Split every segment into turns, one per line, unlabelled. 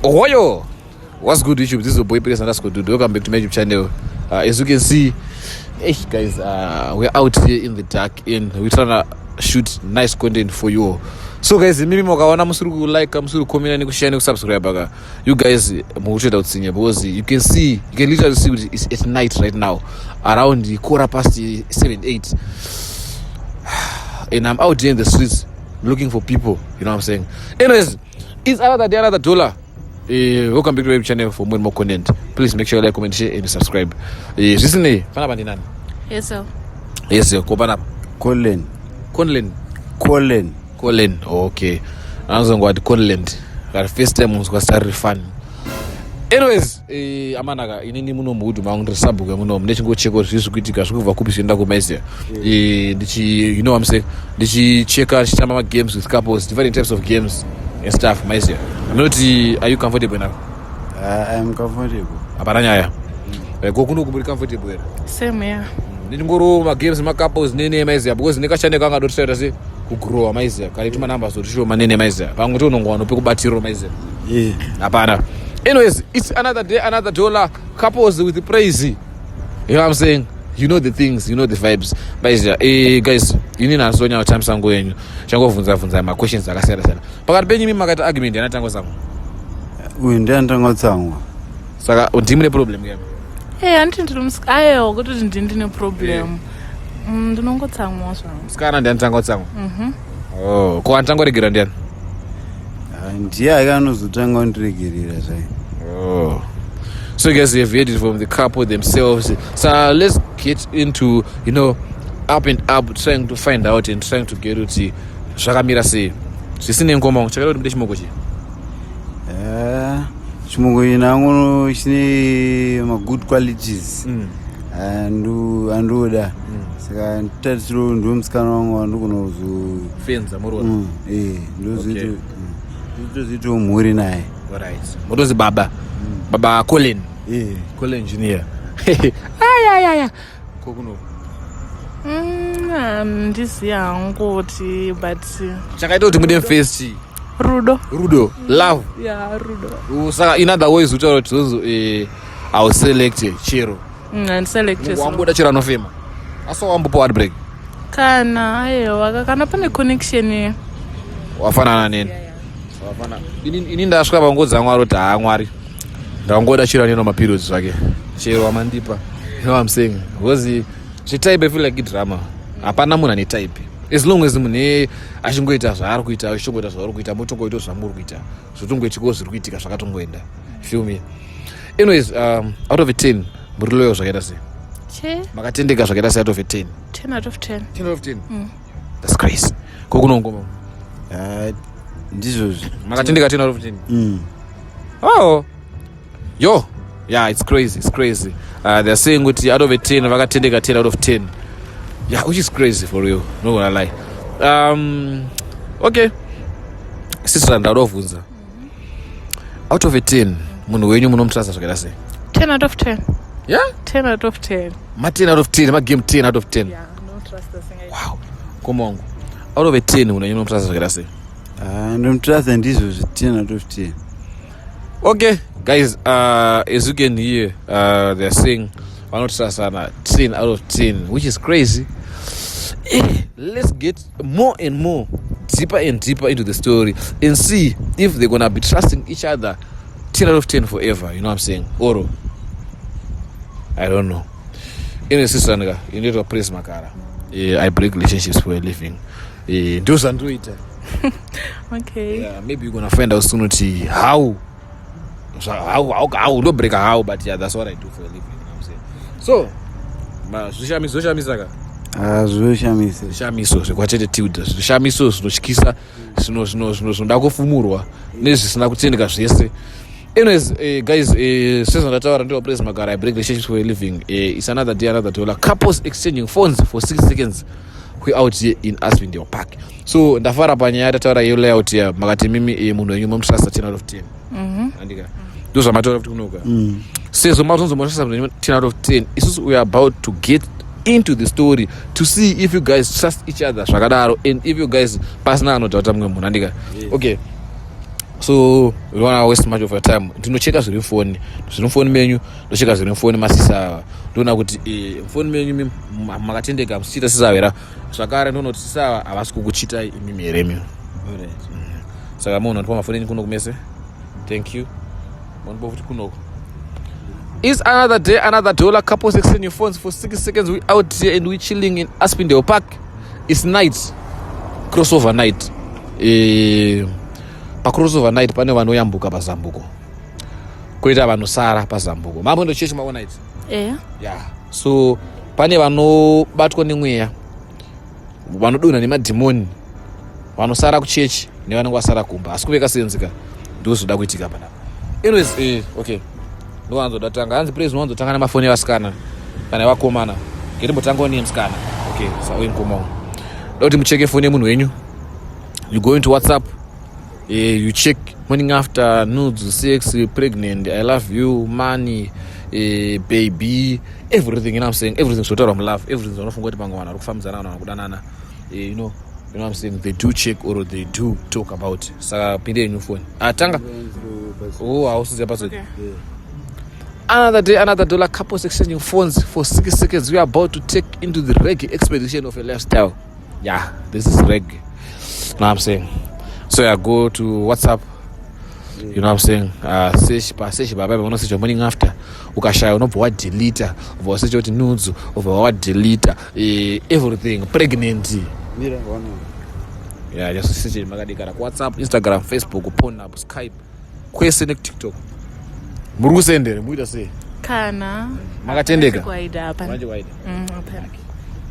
Ohoyo! What's good, YouTube? This is your boy Praise_Dude. Welcome back to my YouTube channel. As you can see, hey guys, we're out here in the dark and we're trying to shoot nice content for you. So guys, imimi makaona musiri kulike, musiri kucomment, nekushare, nekusubscribe aka. You guys mukutoita kutsinye because you can see, you can literally see kuti it's at night right now, around 7:15 8, and I'm out here in the streets looking for people, you know what I'm saying? Anyways, it's another day, another dollar. Welcome back to my YouTube channel for more and more content. Please make sure you like, comment, share and subscribe. Zvisinei, panapa ndinani?
Yes, sir.
Yes, ko panapa?
Colin.
Conlin.
Colin.
Colin, okay. Anozongwati Conland. Kari first time unzwa sari fun. Anyways, amanaka, inini muno muudhu mangu ndiri sabhuku muno, ndichingocheka kuti zviri kuitika, zviri kubva kupi, zvienda kumaizia. Ndichi, you know what I'm saying, ndichicheka, ndichitamba magames with couples, different types of games and stuff, maizia. Ndinoti, are you comfortable enough?
I'm comfortable.
Hapana nyaya. Ko kuno kumuri comfortable here?
Same, yeah.
Ndichingoro magames macouples nene, maiziya, because nekashane kanga dotisaita se kugrowa, maiziya, kare tumanumbers totisho nene, maiziya, pamwe tonongwano pekubatiro, maiziya. Hapana. Anyways, it's another day, another dollar. Couples with Praise, you know what I'm saying? You know the things, you know the vibes, maiziya. Guys, ini nhasi tambisa nguva yenyu, changovhunza vhunza maquestions akasiyana siyana. Pakati penyu imi makaita argument, yanatangwa samwe?
Uyu ndianotanga kutsamwa.
Saka ndimi neproblem yami?
Hey, handiti ndiri aiwa, kutoti ndini ndine problem. Ndinongotsamwa zvangu.
Musikana ndianotanga kutsamwa? Oh, ko anotanga kuregera ndiani?
Ah, ndiye ake anozotanga kundiregerera zvai.
Oh. So you guys have heard it from the couple themselves. So let's get into, up and up, trying to find out and trying to get kuti zvakamira sei. Zvisine ngoma, chakaita kuti mude chimoko chi?
Ah, chimoko chinangu chine magood qualities andoda, saka nditarisiro ndo musikana wangu wandogona kuzo
Fenza murora.
Ndozoitawo mhuri naye.
Alright. Motozi baba. Baba Colin. Colin Junior. Ay ay ay. Kokuno.
Handizivi hangu kuti, but
Chakaita kuti mude first chi?
Rudo.
Rudo, love.
Yeah, rudo.
Saka in other ways utaura kuti zozo auselect chero.
Handiselect.
Wangoda chero anofema. Asi wambopa heartbreak?
Kana, aiwa, kana pane connection.
Wafanana neni. Wafana. Ini ndasvika pangodzi yaMwari kuti haa, Mwari, ndangoda chero aneno maperiods zvake, chero amandipa, you know what I'm saying? Because zvetype, I feel like idrama. Hapana munhu ane type. As long as munhu achingoita zvaari kuita, achichingoita zvauri kuita, motongoita zvamuri kuita, zvotongoitikawo, zviri kuitika zvakatongoenda, feel me? Anyways, out of a 10, muri loyal zvakaita sei?
Che?
Makatendeka zvakaita sei out of a 10?
10 out of 10.
10 out of 10. That's crazy. Kokunongoma?
Ah, ndizvozvo.
Makatendeka 10 out of 10?
Mm.
Oh, yo, yeah, it's crazy, it's crazy. They're saying kuti out of a 10 vakatendeka 10 out of 10, yeah, which is crazy for real, no gonna lie. Okay, sister, ndadovhunza, out of a 10, munhu wenyu munomutrasa zvakaita sei?
10 out of 10.
Yeah?
10 out of 10.
Ma 10 out of 10, magame 10 out of 10?
Yeah, no trust.
Wow. Komongo, out of a 10, munhu wenyu munomutrasa zvakaita sei?
Ah, ndomutrasa ndizvozvo, 10 out of 10.
Okay guys, as you can hear, they're saying vanotrasana 10 out of 10, which is crazy. Let's get more and more deeper and deeper into the story and see if they're gonna be trusting each other 10 out of 10 forever, you know what I'm saying? Or I don't know. Ine sisanika inoitwa Praise Makara. I break relationships for a living. Ndo zvandoita. Yeah, maybe you're gonna find out soon kuti how how no break how, but yeah, that's what I do for a living, you know what I'm saying? So zvishamiso zvoshamisa ka?
Ah, zvoshamisa.
Zvishamiso zvekwatete Tilda, zvishamiso zvinotyisa, zvinoda kufumurwa nezvisina kutendeka zvese. Anyways, guys, sezvandataura, ndiwa Praise Magara. I break relationships for a living. It's another day, another dollar. Couples exchanging phones for 6 seconds. We out here in Aspindale Park. So ndafara panyaya yatataura iyo layout ya makati mimi, munhu wenyu mamutrasta 10 out of 10. Andika ndo zvamataura kuti kunoka sezvo matonzomutrasta munhu wenyu 10 out of 10, isusu we are about to get into the story to see if you guys trust each other zvakadaro and if you guys pasina anodhauta mumwe munhu, andika? Okay. So we don't wanna waste much of your time. Ndinocheka zviri mufoni, zviri mufoni menyu, ndocheka zviri mufoni masisa ava. Ndoona kuti mufoni menyu makatendeka musichiita sisa ava here. Zvakare ndoona kuti sisa ava havasi kukuchitai imimi here imi. Saka munhu andipa mafoni enyu kuno kumese. Thank you. Mundipa futi kunoko. It's another day, another dollar. Couples exchange your phones for 6 seconds. We out here and we chilling in Aspindale Park. It's night. Crossover night. Pa crossover night pane vanoyambuka pazambuko. Koita vanosara pazambuko. Mambo ndo chechi maona it.
Eya.
Yeah. So pane vanobatwa nemweya, vanodonha nemadhimoni, vanosara kuchechi nevanenge vasara kumba. Asi kuveka senzika ndozvoda kuitika panapa. Anyways, okay. Ndowanzoda tanga. Hanzi praise ndowanzotanga nemafoni evasikana kana evakomana. Ngetimbotanga nemusikana. Okay, sa uyu mukoma wangu. Ndoda kuti mucheke foni yemunhu wenyu. You go into WhatsApp, you check morning after, nudes, sex, pregnant, I love you, money, baby, everything, you know what I'm saying? Everything zvotaurwa mulove, everything zvanofunga kuti pamwe vanhu vari kufambidzana kana kudanana. You know what I'm saying? They do check or they do talk about. Saka pinde yenyu phone. Tanga. Oh, hausiziya password.
Okay.
Another day, another dollar. Couples exchanging phones for 6 seconds. We are about to take into the reggae expedition of a lifestyle. Yeah, this is reggae. You know what I'm saying? So I go to WhatsApp. You know what I'm saying? Search pa search baba uno search morning after. Ukashaya unobva wa delete, ubva wa search kuti nudes, ubva wa delete, everything, pregnant.
Mira, one.
Yeah, just search makadikara ku WhatsApp, Instagram, Facebook, Pornhub, Skype, kwese ne TikTok. Muri kusendere muita sei?
Kana.
Makatendeka?
Kwaida hapana.
Manje waida.
Hapana.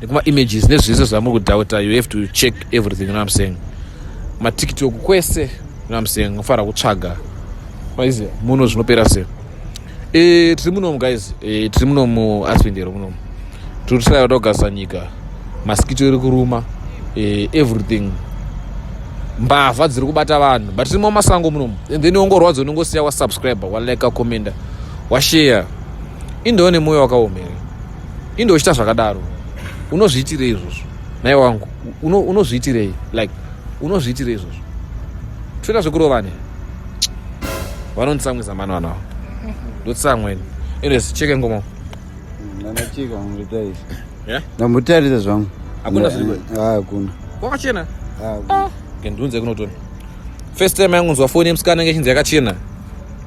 Nekuma images nezvese zvamuri kudhauta, you have to check everything, you know what I'm saying? Ma TikTok kwese, you know what I'm saying? Unofanira kutsvaga. Maiziya, muno zvinopera sei? Tiri munomu guys, tiri munomu Aspindale munomu. Tiri kutraya kuda kugasa nyika. Mosquito iri kuruma, everything. Mbavha dziri kubata vanhu, but tirimo mumasango munomu. And then ongorwadza unongosiya wa subscribe, wa like, comment, wa share. Indowo nemwoyo wakaomera. Indo uchiita zvakadaro. Unozviitirei izvozvo? Nai wangu, unozviitirei? Like, unozviitirei izvozvo? Toita zvekurovana. Vanonditsamwisa mani vanhu ava. Ndotsamweni. Anyways, cheke ngoma.
Ndandacheka mutarisa.
Yeah?
Ndambotarisa zvangu.
Hakuna zviri
Ah, hakuna.
Kwakachena?
Ah, hakuna.
Ngendunze kunotoni. First time yangu nzwa phone yemusikana inge ichinzi yakachena.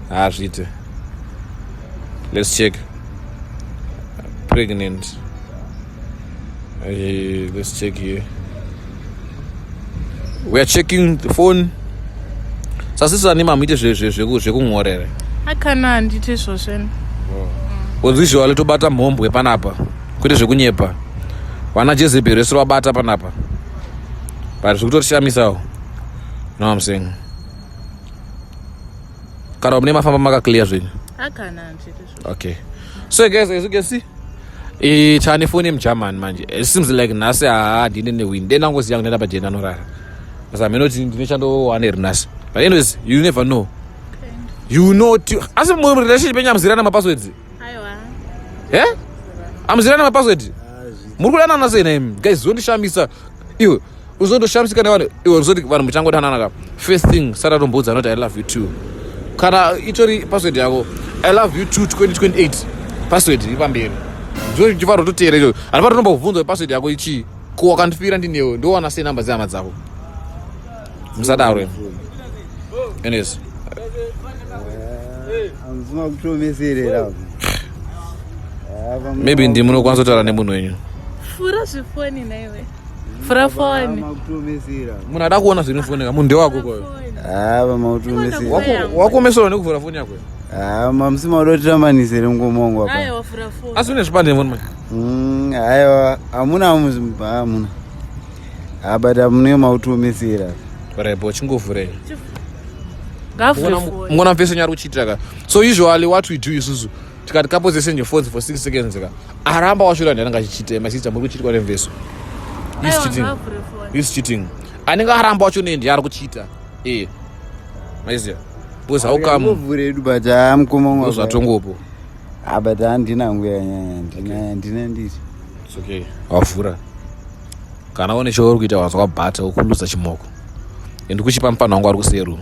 Hazviite. Let's check. Pregnant. Let's check here. We are checking the phone. Sasisa ni mamuite zvekunyorera.
Akana handiti izvozvo.
Usually tobata mhombwe panapa. Kwete zvekunyepa. Vana Jezebel vese vabata panapa. But zvikutorishamisawo. You know what I'm saying? Kana mune mafamba makaclear zvenyu.
Akana handiti izvozvo.
Okay. So guys, as you can see, chane phone yemugerman manje. It seems like nhasi handine newin. Dena ngoziya kuenda pajena anorara. Saka mene kuti ndine chandowana here nhasi. But anyways, you never know. You know, asi mu relationship yenyu hamuzirana mapasswords?
Aiwa.
Eh? Hamuzirana mapasswords? Muri kudanana sei naimi? Guys, zvondishamisa. Iwe, uzondoshamisika nevanhu. Iwe, uzoti vanhu muchangodanana ka. First thing, sara tomboudza anoti I love you too. Kana itori password yako, I love you too 2028. Password iri pamberi. Ndicho chifanira kutoteera ichocho. Handifaniri kutombobvunza kuti password yako ichii. Ko wakandifira ndinewe, ndowana sei namba dzehama dzako? Musadaro imi. Anyways.
Hamuzima kutomeserera.
Maybe ndimi munokwanisa kutaura nemunhu wenyu.
Fura zvifoni naiwe. Fura foni.
Makutomesera.
Munhu ada kuona zviri mufoni ka, munhu ndewako koyo.
Ah, makutomesera.
Wakuomeserwa nekuvhura foni yako.
Ah, mamusima udotirambanisere mukoma wangu apa.
Aiwa fura foni.
Asi une zvipande mufoni manje.
Aiwa, hamuna muzimba, hamuna. Ah, but hamune makutomesera.
Rebo chingovhurei.
Ngavhure foni.
Mungona mfeso nyari kuchiitira ka. So usually what we do isusu tikati couples exchange phones for 6 seconds ka. Aramba washura ndiye anenge achichita, my sister muri kuchitwa nemveso. He's
Aiwa,
cheating.
ngavhure foni.
He's cheating. Anenge aramba wacho ndiye ari kuchita. Maiziya. Because how come
Ngovhure edu but ah mukoma wangu.
zvatongopo?
Ah, but handina nguva yanyanya, ndina ndiri.
It's okay. Wavhura. Kana une chauri kuita wanzwa bhata ukuluza chimoko. And kuchipa mupano wangu ari kuseru.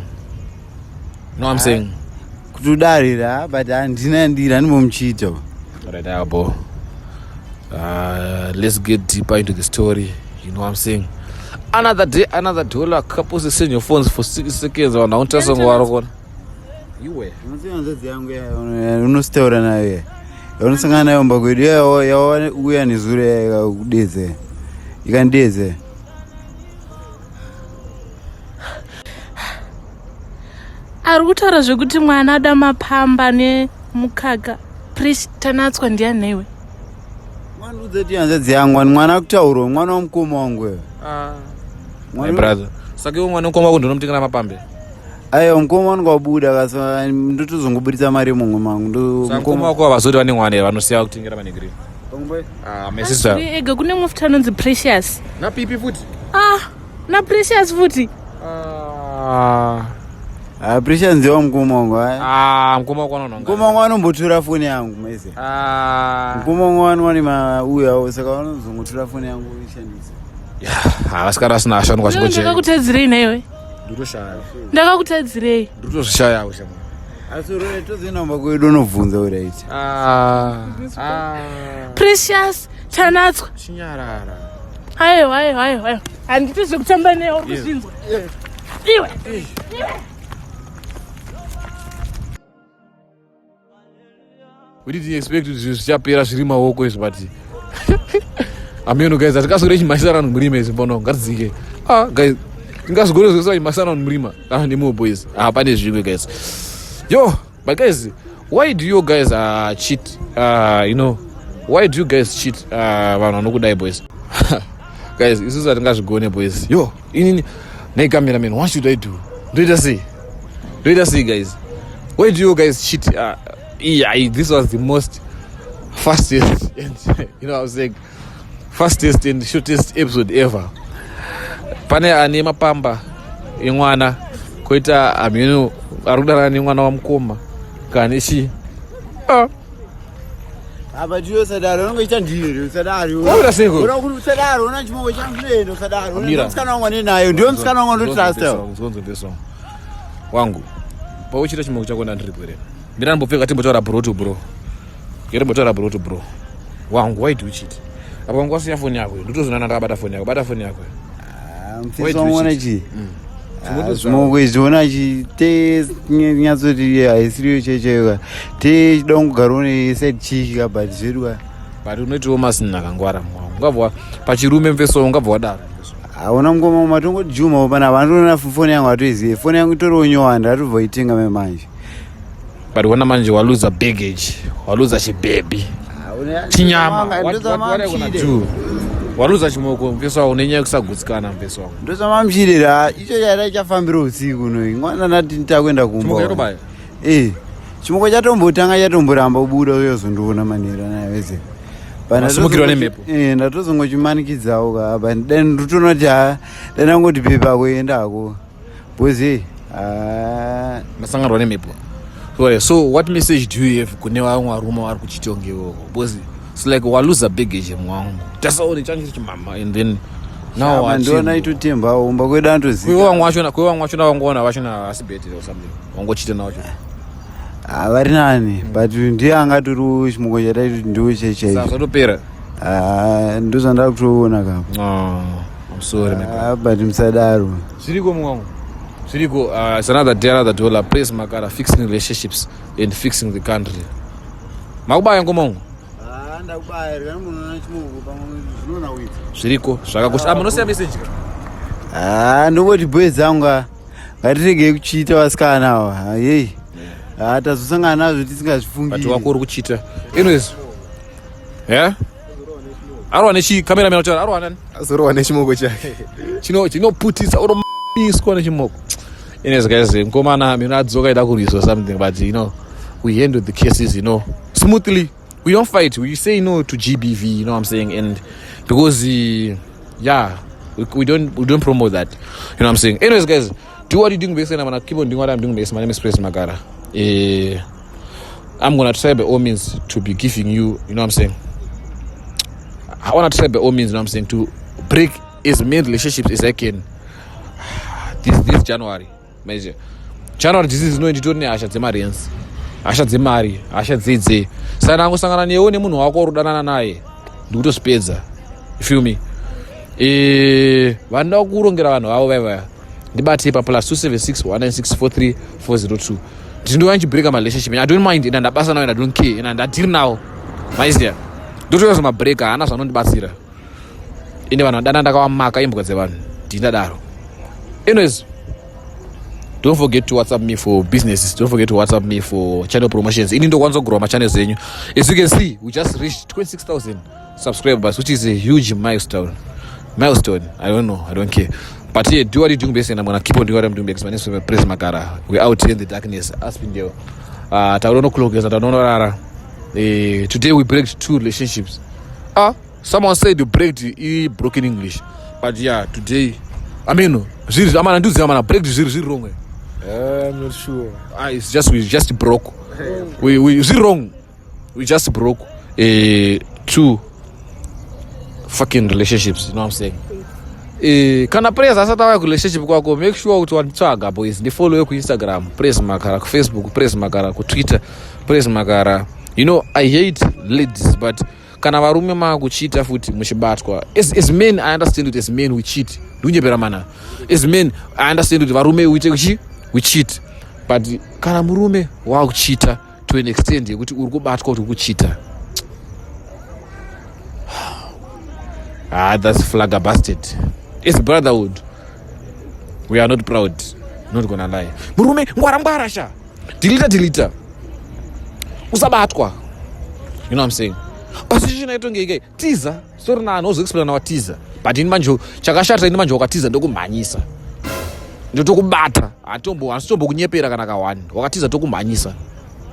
Know what I'm saying?
Kuti udarira, but handina ndira ndimbomuchiita.
Right now, bro. Let's get deeper into the story. You know what I'm saying? Another day, another dollar. Couples send your phones for 6 seconds. Vanhu autasongo vari kuona. Iwe.
Unoziva yangu unositaura nayo, yaunosangana nayo mba kwedu, yauya nezuro yakakudedze, ikandidedze.
Ari kutaura zvekuti mwana ada mapamba nemukaka. Prish, Tanatswa ndiani neiwe?
Mwana ti hanzvadzi yangu ani, mwana akutaurawo, mwana wamukoma wangu wewe.
My brother. Saka iwe mwana wemukoma wako ndonomutengera mapambe?
Aiwa, mukoma wangu wabuda kasa, ndotozongobudisa mari mumwe mangu.
Saka mukoma wako havazoti vane mwana here vanosiya kutengera manegiri? Ah, my sister.
Ega kune mufuta anonzi Precious.
Napipi futi.
Ah, naPrecious futi.
Ah.
Ah, Precious ndewa mukoma wangu, aya.
Ah, mukoma wako anoona.
Mukoma wangu anombotora foni yangu mese.
Ah.
Mukoma wangu anowani mauyawo, saka vanozongotora foni yangu ishandisa.
Ah, vasikana vasina ashandwa chingochei.
Ndakakutadzirei naiwe?
Ndinotoshaya.
Ndakakutadzirei?
Ndinotozvishayawo shamwa.
Asi tozoenda kumba kwedu unobvunza uraiti.
Ah. Ah.
Precious, Tanatswa.
Chinyarara.
Aiwa, aiwa, aiwa, aiwa, handiti zvekutamba newe, uri kuzvinzwa iwe?
We didn't expect kuti zvinhu zvichapera zviri maoko izvi, but ameno guys, hatingaswere chimhanyisana vanhu murima izvi mbono. Ngatidzike. Ah guys, tingazvigore zvese vachimhanyisana vanhu murima? Ah, nemo boys. Ah, pane zvimwe guys. Yo, but guys, why do you guys cheat? You know why do you guys cheat? Vanhu vanokudai boys. Guys, isusu hatingazvigone boys. Yo, inini nei cameraman, what should I do? Ndoita sei? Ndoita sei guys? Why do you guys cheat? Yeah, this was the most fastest and, you know what I'm saying, fastest and shortest episode ever. Pane ane mapamba emwana, koita ameno ari kudanana nemwana wamukoma kana chii. Ah.
Apa tiyo usadaro, unongoita ndiri usadaro.
Wakuita seiko?
Unoda kuti usadaro, una chimoko changu chinoenda usadaro.
Mira.
Musikana wangu ane nayo, ndiwe musikana wangu andotrusta.
Nzonzo wangu, pauchita chimoko chako ndandiripo here? Mira ndimbopfeka, timbotaura bro to bro. Ngerimbotaura bro to bro. Wangu, why do you cheat? Apa wangu wasiya foni yako, ndotozonana ndakabata foni yako. Bata foni yako.
Mufisi wangu ona chii?
Chimoko.
Zvimoko izvi ona chi te nyatsoti haisiriyo chaichaiyo, te chida kungogara une side chick ka, but zvedu ka.
But unoitiwo masina akangwara mwangu, ungabva pachirume mfeso, ungabva wadaro.
Hauna mukoma, matongojumawo panapa, andoona foni yangu, atoizive foni yangu itoriwo nyowani, atobva itenga memanje.
But ona manje waluza baggage, waluza chibhebhi chinyama. What are you gonna do? Waluza chimoko mfeso wangu nenyaya yekusagutsikana mfeso wangu.
Ndozvamamuchirira icho chaida chafambira usiku noi mwana ndati takuenda
Chimoko
kumba.
chatobaya.
Eh, chimoko chatombotanga chatomboramba kubuda, uyozondiona manera nayo wese.
Wasimukirwa nemhepo.
Ndatozongochimanikidzawo ka apa, dai ndotoona kuti ha, dai ndangoti pepa kuendako because ha.
Masanganirwa nemhepo. So what message do you have kune vamwe varume vari kuchitonga ikoko? Because it's like waluza baggage mwangu, tasaone changu chiri chimama and then now
Ndiona itotembawo umba kwedu andoziva.
Kwewe vamwe vachona, kwewe vamwe vachona vangoona vachona asi bete or something, wangochita nacho.
Vari nani, but ndiye angatori chimoko chataiti ndiwo chaichaicho.
Saka zvatopera.
Ndozvandava kutoona kapo.
Oh, I'm sorry, my brother.
Ah, but musadaro.
Zviriko mwangu, zviriko. It's another day, another dollar. Praise Makara, fixing relationships and fixing the country. Makubaya ngomongo.
Ndakubaya munoona chimoko pamwe zvinoona kuita.
Zviriko, zvakakosha. Ah, munosiya message ka?
Ah, ndongoti boys dzangu ah, ngatiregei kuchiita vasikana ava yei. Ah, tazosangana nazvo
But
tisingazvifungiri.
wako uri kuchita. Anyways, yeah, arwa nechi cameraman ataura arwa nani?
Azorohwa nechimoko chake.
Chino chinoputisa, unomiswa nechimoko. Anyways guys, mukomana mina adzoka ida kurwiswa something, but we handle the cases smoothly. We don't fight. We say no to GBV, you know what I'm saying? And because yeah, we don't promote that, you know what I'm saying? Anyways guys, do what you're doing best and I'm gonna keep on doing what I'm doing best. My name is Praise Makara. I'm gonna try by all means to be giving you, you know what I'm saying, I want to try by all means, you know what I'm saying, to break as many relationships as I can this January. Major. January disease ino nditori nehasha dzemarensi, hasha dzemari, hasha dzedze. Saka ndangosangana newe nemunhu wako uri kudanana naye, ndikutozvipedza. You feel me? Vanoda kurongera vanhu vavo vaivaya, ndibatei pa +276 196 43402. Ndinouya ndichibreaka marelationship. I don't mind, and handabasa nawo and I don't care and handadiri nawo. Maiziya, ndotoita zvemabreaka, haana zvanondibatsira. Ine vanhu vandana ndakavamaka, imbwa dzevanhu, ndindadaro. Anyways, don't forget to WhatsApp me for businesses. Don't forget to WhatsApp me for channel promotions. Ini ndokwanisa kugrowa machannels enyu. As you can see, we just reached 26,000 subscribers, which is a huge milestone. I don't know, I don't care, but yeah, do what you doing best and I'm gonna keep on doing what I'm doing because my name is Praise Makara. We're out here in the darkness, Aspindale. Taunokulogeza, taunonorara. Today we break two relationships. Ah, someone said you break i broken English, but yeah, today, I mean, zviri amana ndiuziva mana break zviri wrong, eh?
I'm not sure.
Ah, it's just we just broke, we zviri wrong. We just broke two fucking relationships, you know what I'm saying? Kana Praise asati auya kurelationship kwako, make sure kuti wanditsvaga, boys. Ndifollowe kuInstagram, Praise Makara, kuFacebook, Praise Makara, kuTwitter, Praise Makara. You know I hate ladies, but kana varume maakuchita futi muchibatwa, as men, I understand kuti as men we cheat. Ndikunyepera mana? As men, I understand kuti varume uite kuchi we cheat, but kana murume waakuchita to an extent yekuti uri kubatwa kuti uri kuchita, ah, that's flagabusted. It's brotherhood, we are not proud, not gonna lie. Murume ngwara ngwara sha, delete delete, usabatwa, you know what I'm saying? Pasituation aitonge ike tiza, sorry nani ozoexplaina watiza, but ini manje chakashata, ini manje wakatiza ndokumhanyisa, ndotokubata. Hatombo hasitombokunyepera kana ka1 wakatiza, tokumhanyisa.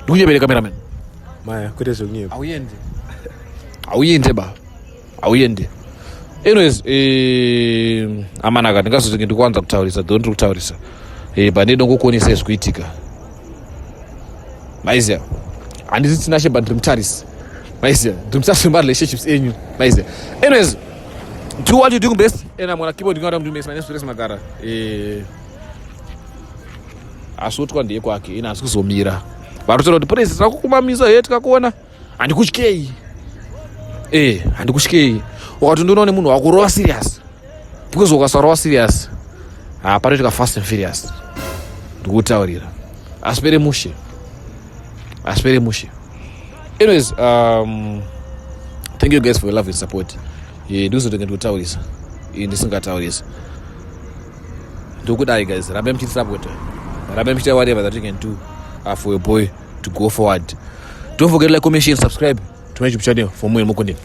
Ndikunyepere, cameraman?
Maya, kwete zvekunyepa.
Hauende, hauende ba, hauende. Anyways, amanaka, ndingazotinge ndikuwanza kutaurisa, dho ndiri kutaurisa, but ndinongokuonesai zvikuitika. Maiziya, handisi Tinashe, but ndiri mutarisi. Maiziya, ndiri mutarisi wemarelationships enyu. Maiziya. Anyways, do what you doing best and I'm gonna keep on doing what I'm doing best. My name is Praise Makara. Asotwa ndiye kwake, ine hasi kuzomira. Varitaura kuti Praise tirakukumamisa he, tikakuona handikutyei, handikutyei. Ukatondiona nemunhu wakurova serious, because ukasarova serious, ha, panoitika fast and furious. Ndikutaurira, asipere mushe, asipere mushe. Anyways, thank you guys for your love and support. Ndikuzotonge ndikutaurisa, ndisingataurisa. Ndokudai guys, rambai muchitisapota, rambai muchiita whatever that you can do for your boy to go forward. Don't forget to like, comment, share and subscribe to my YouTube channel for more and more content.